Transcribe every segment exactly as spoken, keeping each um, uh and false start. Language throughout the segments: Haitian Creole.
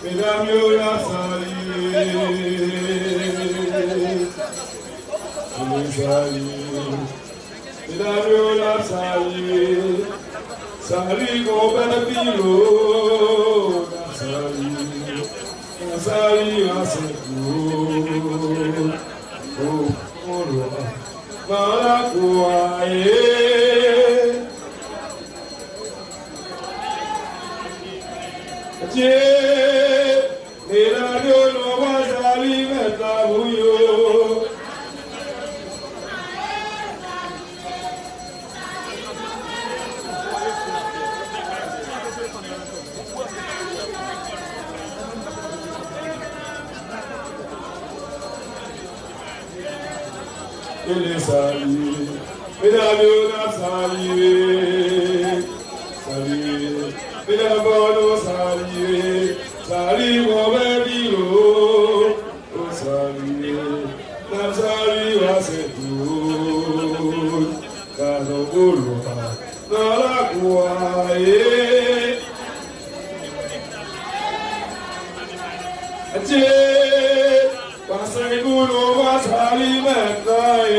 Medam yo, n ap salye. N ap salye. Medam yo, n ap salye. Sali konpè Pilo, n ap salye. N ap salye a Sent Klod. O, o lwa. Nan lakou a, ye. Dye, medam yo, nou va sali mèt la pou yo. Ele salye, medam yo n ap salye, salye, medam yo nou salye, salye konpè Pilo, nou salye, n ap salye a Sent Klod, kazon Golo a, nan lakou a, ye. Dye, pase nou, nou va sali mèt la, ye.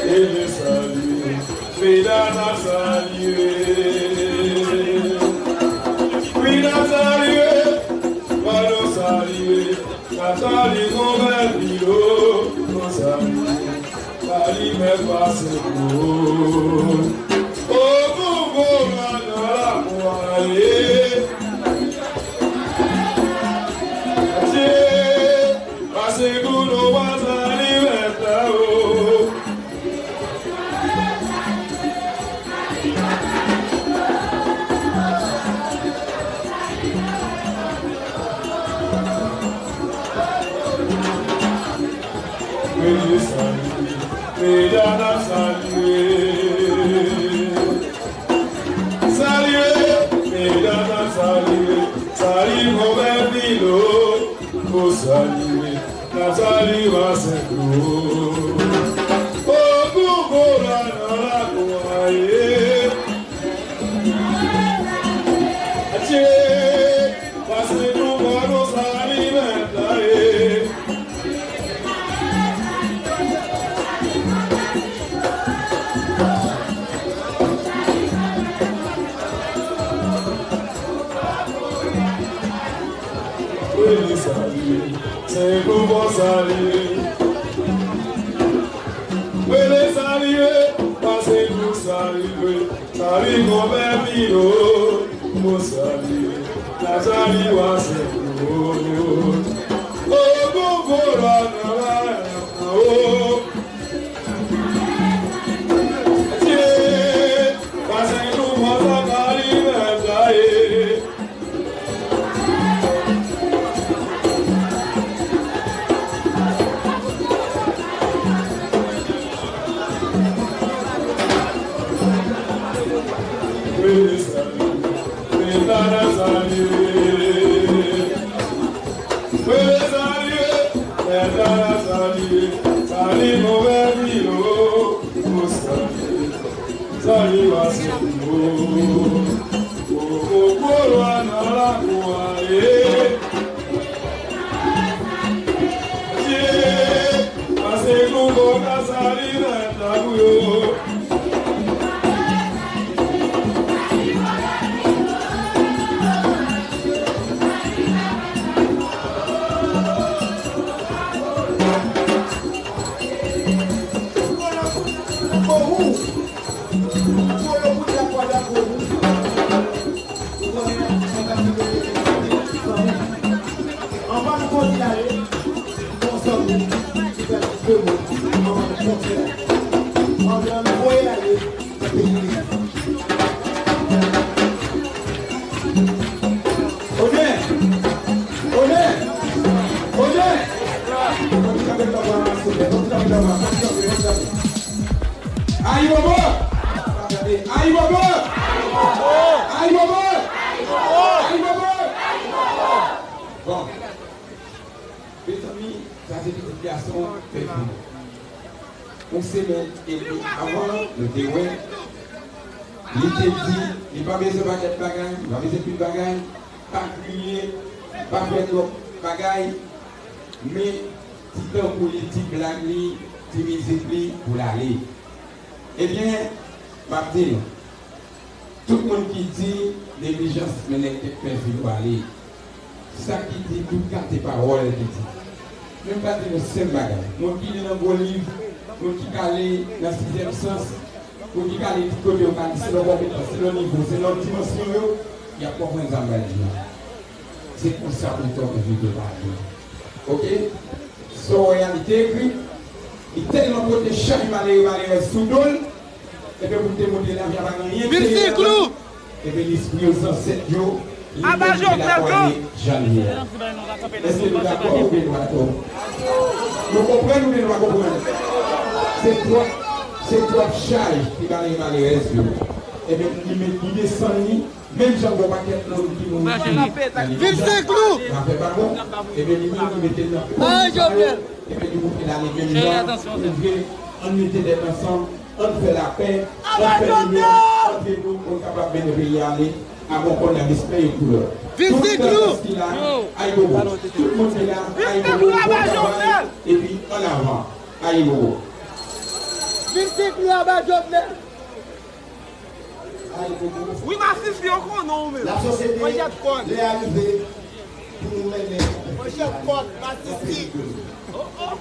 Ele salye, medam n ap salye. Wi, n ap salye, pa nou salye. N ap salye konpè Pilo, nou salye. Sali mèt pase nou. O, kongo la nan lakou a, ye. Dye, pase nou, nou va sali mèt la, o. Vle salye, medam n ap salye. Salye, medam n ap salye. Salye konpè Pilo, o salye, n ap salye a Sent Klod. O kongo la nan lakou a, ye. Dye, pase nou, pa nou sali mèt la, ye. Vle salye, se pou bon salye. Vle salye, pase nou salye. Sali konpè Pino, nou salye, n ap salye a Sent Klod. O kongo la nan la, o. Dye, pase nou bon salye mèt la, ye. Vle salye, mèt la n ap salye. Vle salye, mèt la n ap salye. Salye konpè Pino, nou salye. Salye a Sent Klod. O, o, o, lwa nan lakou a, ye. Dye, pase nou bon salye mèt la pou yo. Oje! Oje! Oje! Ayibobo! Ayibobo! Ayibobo! Ayibobo! Zanmi, sa se pitit gason Pè Filo. Yon semèn epi avan, nou te wè, li te di, li pa bezwen pakèt bagay, li pa bezwen pil bagay, pa kriye, pa fè twòp bagay, men ti tankou li, ti blag li, ti mizik li, pou l ale. Ebyen, m ap di nou, tout moun ki di neglijans mennen kèk pè Filo ale, sa ki di tout kalite pawòl ki di. Men m pral di nou senp bagay. Moun ki li nan gwo liv, moun ki kale nan sizyèm sans, moun ki kale tout kote yo kale, selon konpetans, selon nivo, selon dimansyon yo, y ap konprann sa m pral di a. Se konsa pou tòp envite pa di. Oke? Sa w wè a, li te ekri. Li tèlman pote chay malere malerèz sou do l, ebyen pou l te montre lavi a pa gen anyen ki serye ladan l. Ebyen lespri yo, zansèt yo, li menm ki dakò ale jan l ye a. Èske nou dakò oubyen nou pa dakò? Nou konprann oubyen nou pa konprann? Se twòp, se twòp chay ki malere malerèz yo. Ebyen li met, li desann li. Menm jan gon pakèt moun ki mouri nan lijans, afè pa bon, ebyen li menm li mete l nan kondisyon sa yo, ebyen li montre l ale menm jan, oubyen ann mete tèt ansanm, ann fè lapè, ann fè linè ant nou pou n kapab mennen peyi a ale ak yon konnèt espri e koulè. Tout tandans ki la, ayibobo. Tout moun ki la, ayibobo. Bon travay, epi ann avan. Ayibobo. Wi, masisi, yo konnen w menm. Manchèt kòd. Manchèt kòd, masisi. Oh, oh.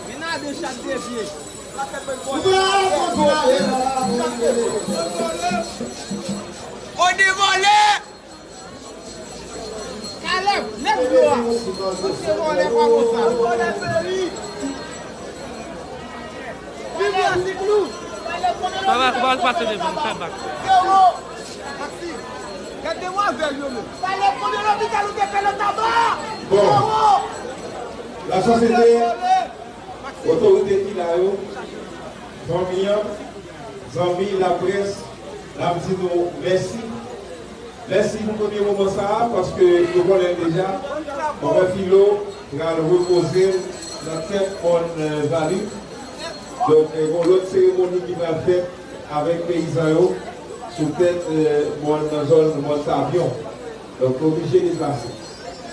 Menade chat devye. Ode vòlè! Kalèb, lèv dlo a. Tout se vòlè pa konsa. Vòlè peyi. Viv Lasiklou. Papa, papa, pase devan, fè bak. Zewo. Gad demwazèl yo menm. Pale konnen lopital ou te fè nan taba. Bon. Zewo. La sosyete, otorite ki la yo, fanmi an, zanmi laprès, n ap di nou mèsi. Mèsi pou premye moman sa a, paske nou konnen l deja, Konpè Filo pral repoze l nan tèt mòn, euh, Vali. Donk, euh, gon lòt seremoni ki pral fèt avèk peyizan yo sou tèt, euh, mòn, nan zòn mòn Savyon. Donk, nou oblije deplase.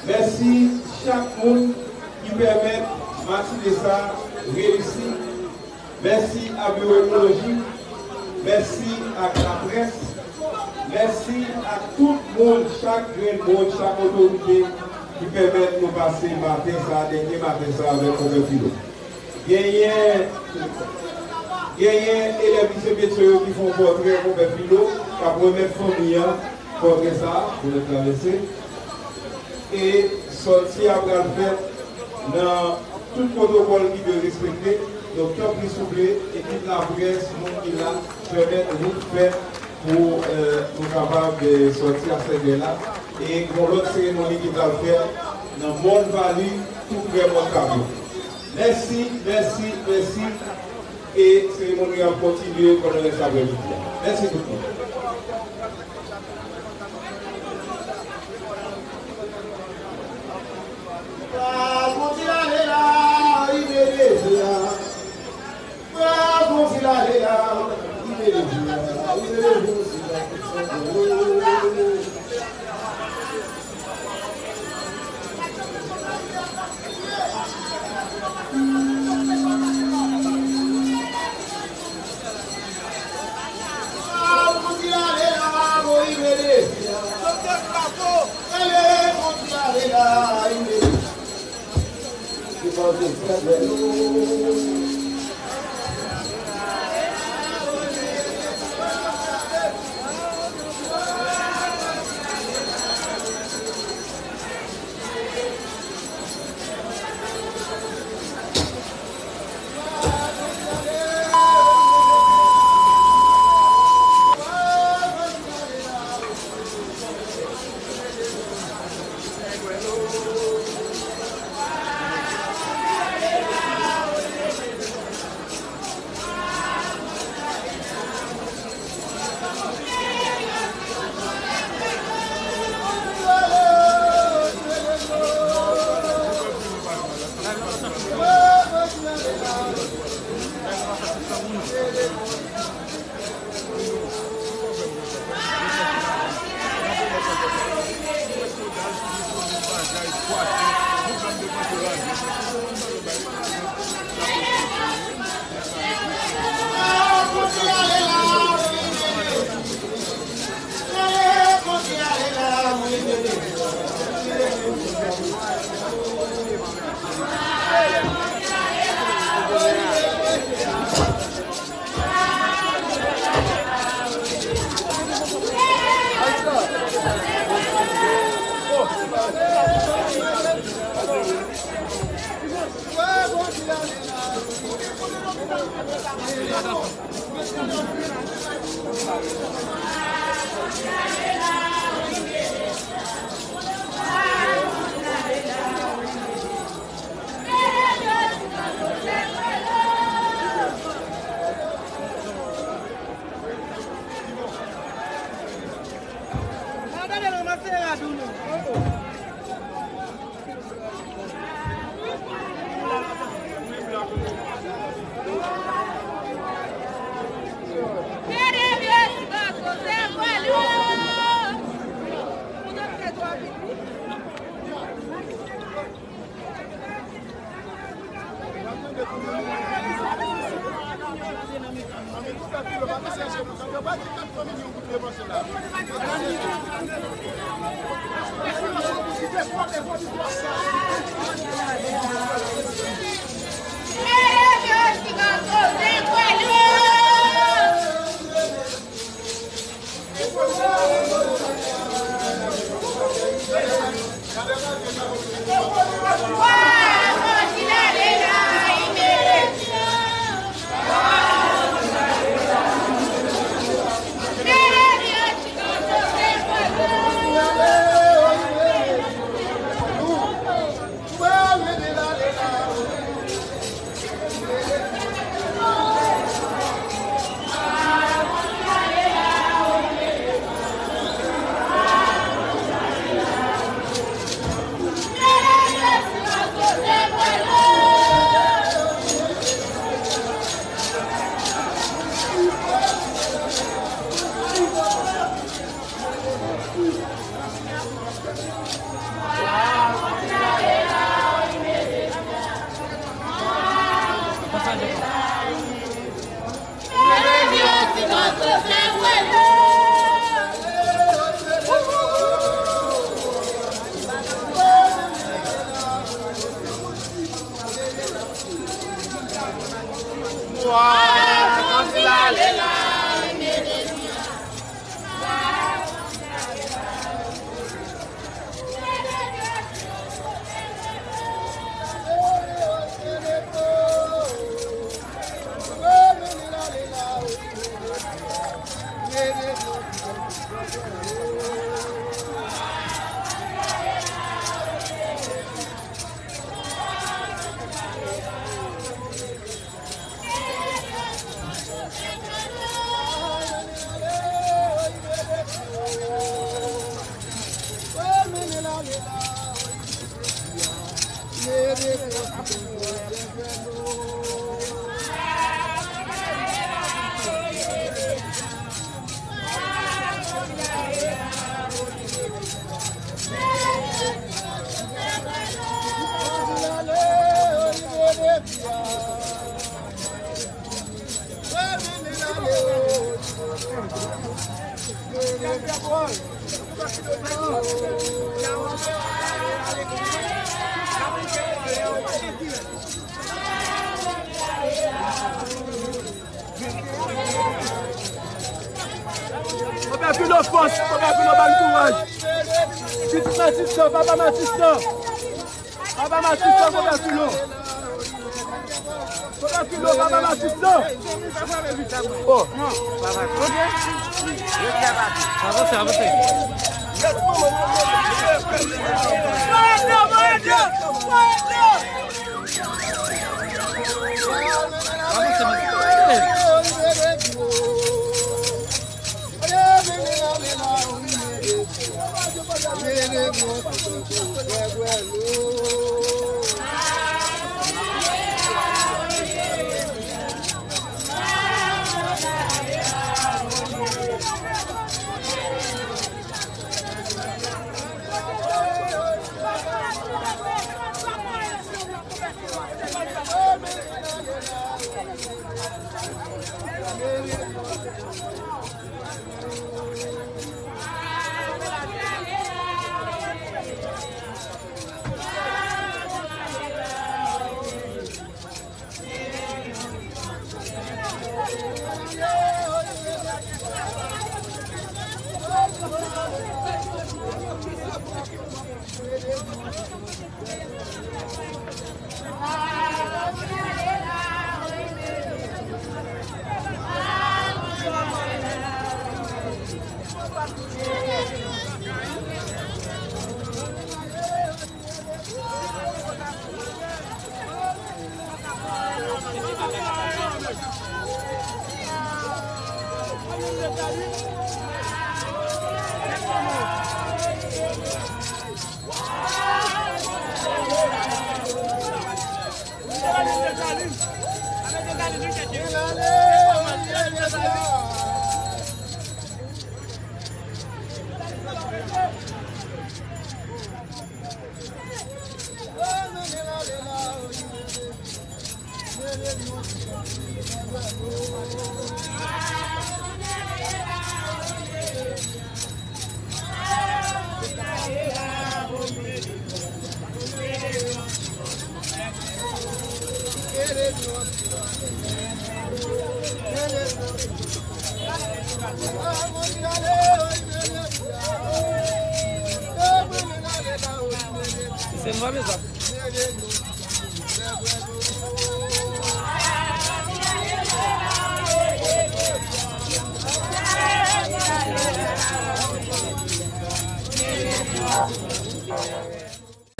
Mèsi chak moun ki pèmèt matine sa a reyisi. Mèsi a Biwo Etnolojik. Mèsi ak laprès. Mèsi ak tout moun, chak grenn moun, chak otorite ki pèmèt nou pase maten sa a, dènye maten sa a avèk Konpè Filo. Genyen, genyen elèv lise Petyon yo ki fè yon pòtrè Konpè Filo, k ap remèt fanmi an pòtrè sa a pou l travèse. E sòti a pral fèt nan tout pwotokòl ki dwe respekte. Donk, tanpri, souple, ekip laprès, moun ki la, pèmèt wout fèt pou, euh, nou kapab, euh, sòti a sèt è la. E gon lòt seremoni ki pral fèt nan mòn Vali, tou prè mòn Kavyon. Mèsi, mèsi, mèsi. E seremoni an ap kontinye pandan rès aprèmidi a. Mèsi tout moun. Fòs, Konpè Filo, ba n kouraj. Pitit Matisan, papa Matisan. Papa Matisan, Konpè Filo. Konpè Filo, papa Matisan. Oh. Avanse, avanse. Se mwen menm sa.